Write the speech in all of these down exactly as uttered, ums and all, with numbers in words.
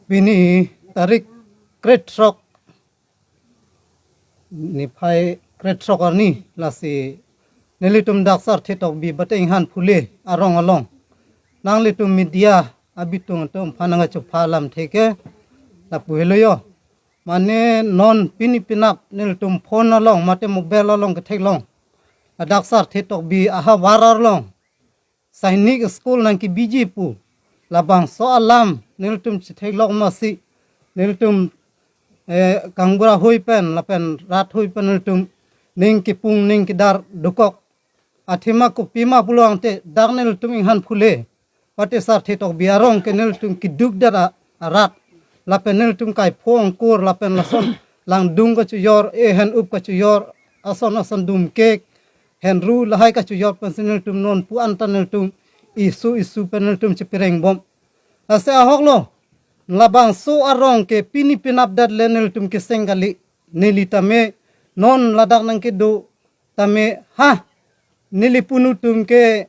Pini tarik krethrok, niphai krethrok arni, lasi nelitum dak Sarthe Tokbi bate Inghan Phule arong along nanglitum media abitung atum aphan nangkachupha alamthe ke lapu helo jo. Mane non pini penap nelitum phone along mate mobile along ketheklong, ladak Sarthe Tokbi ahavar along Sainik School nangkebiji pu labangso alam nelitum chetheklong masi nelitum, eh, kangbura hui pen lapen rat hui pen nelitum ning kepung ning kedar dokok. Athema kopima pulote dak nelitum Inghan Phule bate Sarthe Tokbi arong ke nelitum keduk dara arat, lapen nelitum kaipho angkur lapen lason langdung kachojor, eh, hen-up kachojor, ason ason dum kek, henru lahai kachojor pensi nelitum non pu anta nelitum isu isu pen nelitum cheperengbom. Lasi ahoklo, labangso arong ke pini penap det le nelitum keseng kali, neli tame non ladak nangkedo tame ha, neli punu atum ke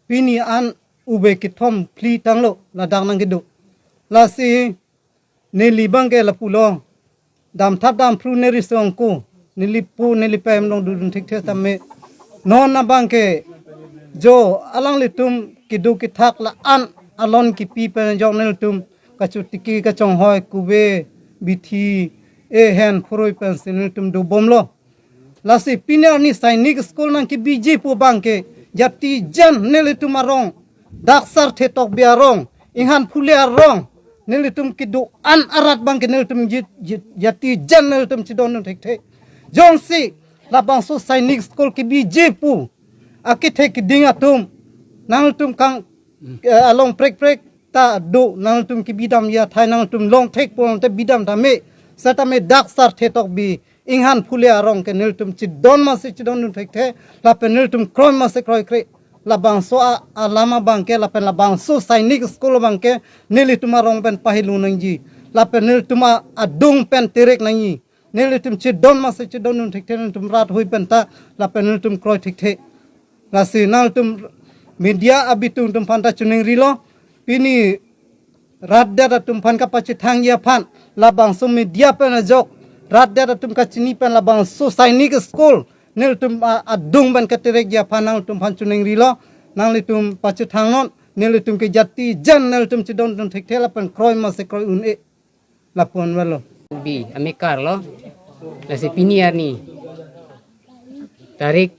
pini an ube kethom phli tanglo ladak nangkedo. Lasi neli abangke lapulo, damthap damphru neri songko, neli pu neli pem along dodun thekthe tame non abangke jo alanglitum kedo kethak la-an alon kipi pen jok nelitum kachotiki kachonghoi kuve bithi ehen phurui pensi nelitum dobomlo. Lasi pini arni Sainik School nangkebiji pu abangke jati jan nelitum arong, dak Sarthe Tokbi arong, Inghan Phule arong, nelitum kedo-an arat abangke nelitum ji-, ji-, jati jan nelitum chedondun thekthe. Jongsi labangso Sainik School kebiji pu akethe keding atum nangtum kang, eh, along prekprek ta do, nangtum kebidam ya thai, nangtum longthek pulote bidam tame, setame dak Sarthe Tokbi Inghan Phule arong ke nelitum chedon masi chedondun thekthe, lapen nelitum kroi masi kroikre. Labangso a, alam abangke lapen labangso Sainik School abangke nelitum arong pen pahilung nangji, lapen nelitum a, adung pen terek nangji. Nelitum chedon masi chedondun thekthe, nelitum rat hui pen ta lapen nelitum kroi thekthe. Lasi nangtum media abitung atum aphan ta chiningrilo, pini rat det atum aphan kapachethangji aphan, labangso media pen ajok rat det atum kachini pen labangso Sainik School nelitum a-, adung pen katerekji aphan nangtum aphan chiningrilo, nanglitum pachethangnon, nelitum ke jati jan nelitum chedondun thekthe lapen kroi masi kroi un-e, lapu-an velo. Bi amekar lo, lasi pini arni tarik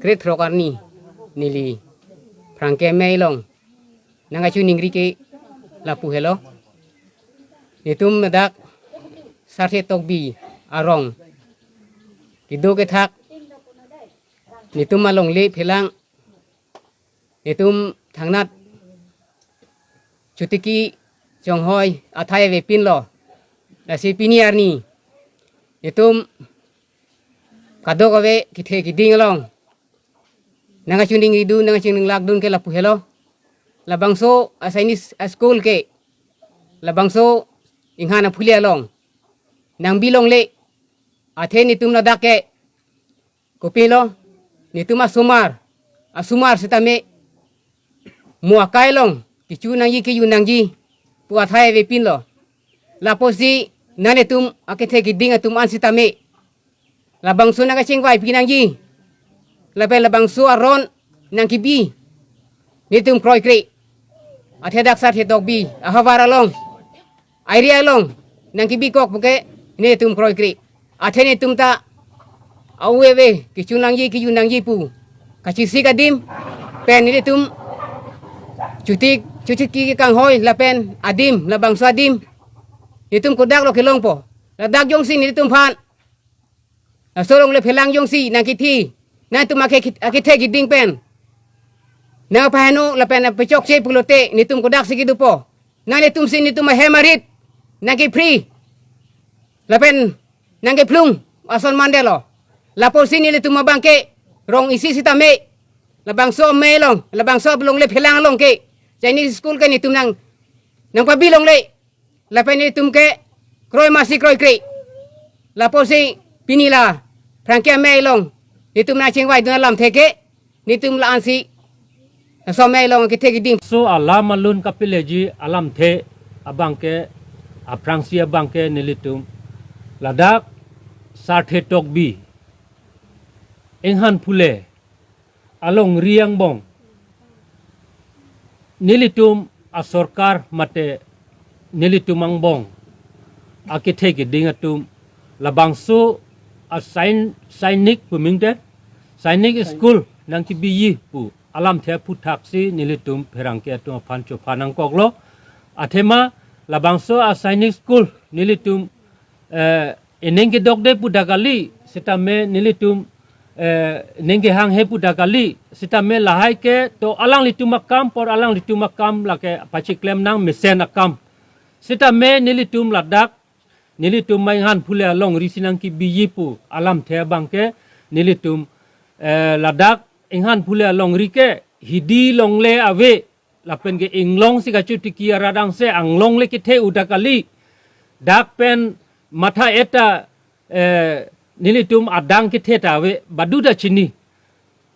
krethrok arni neli phrangke amei along nangkachiningri ke lapu helo. Netum ladak Sarthe Tokbi arong kedo kethak, netum alongle phelang, netum thangnat chotiki chonghoi athai avepinlo. Lasi pini arni netum kadokave kethe keding along nangkachiningridun, nangkachiningri lakdun ke lapu helo. Labangso a Sainik School ke, labangso Inghan Phule along nangbilongle, athe netum ladak ke kopilo, netum asomar, asomar setame mo akai along kecho nangji kejun nangji pu athai avepinlo. Lapusi nanglitum akethe keding atum an setame labangso nangkachingvai pi nangji, lapen labangso aron nangkebi netum kroikre. Athe dak Sarthe Tokbi ahavar along, area along nangkebikok puke netum kroikre. Athe netum ta au-e ave, kecho nangji kejun nangji pu kachesik adim pen netum chotiki, chotiki kanghoi lapen adim, labangso adim netum kodak lo kelongpo. Ladak jongsi netum aphan laso alongle phelang jongsi nangkethi, nangtum ake, akethe keding pen nangpaheno lapen pachokche pulote netum kodaksi kedopo? Nanglitum si netum ahem arit nangkephri lapen nangkephlung ason mandetlo. Lapusi nelitum abangke rong isi setame labangso amei along, labangso alongle phelang along ke Sainik School ke netum nang, nangpabilongle, lapen netum ke kroi masi kroikre. Lapusi pini la phrangke amei along netum nangchingvaidun alamthe ke netum la-ansi laso amei along kethe keding. So alam alun kapileji alamthe abangke Aphrangsi abangke nelitum ladak Sarthe Tokbi, Enghan Phule alongri angbong nelitum asorkar mate nelitum angbong akethe keding atum labangso a sign, Sainik pu mingte, Sainik school nangkebiji pu alamthe aphuthaksi nelitum pherangke atum aphan chopha nangkoklo. Athema labangso a Sainik school nelitum eh, ining kedokde pu dak kali, sitame nelitum eh, ining kehanghe pu dak kali, sitame lahai ke to alanglitum akam, por alanglitum akam lake pachiklem nang mesen akam. Sitame nelitum ladak, nelitum Enghan Phule alongri si nangkebiji pu alamthe abangke nelitum eh, ladak Enghan Phule alongri ke hidi longle ave, lapen ke inglong si kachotiki arat angse anglong le kethe u dak kali. Dak pen matha eta eh, nelitum adang kethe ta ave, badu ta chini.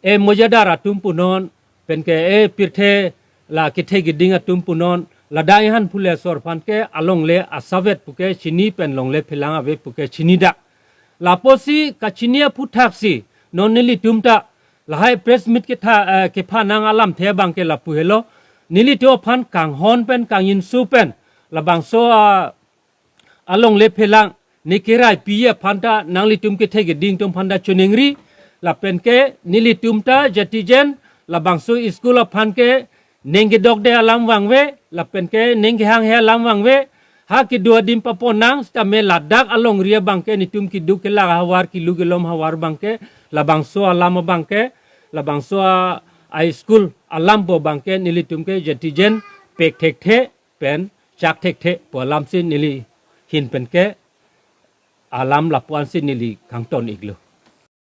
E mojadar atum punon, pen ke e pirthe la kethe keding atum punon, ladak Enghan Phule asor aphan ke alongle asavet puke chini pen longle phelang ave puke chini dak. Lapusi kachini aphuthaksi non nelitum ta lahai press meet ketha eh, kepha nang alamthe abangke lapu helo. Nelitum aphan kanghon pen kanginsu pen labangso a alongle phelang ne kerai pi aphan ta nanglitum kethe keding atum aphan ta choningri, lapen ke nelitum ta jatijen labangso school aphan ke ining kedokde alam vangve, lapen ke ining kehanghe alam vangve. Ha kedo adim paponang, sitame ladak alongri abangke nelitum keduk kelak ahavar, kelu kelom ahavar abangke labangso alam abangke, labangso a, a school alam pu abangke nelitum ke jatijen pek thekthe pen chak thekthe pu alamsi neli ahin pen ke alam lapu-ansi neli kangton iklo.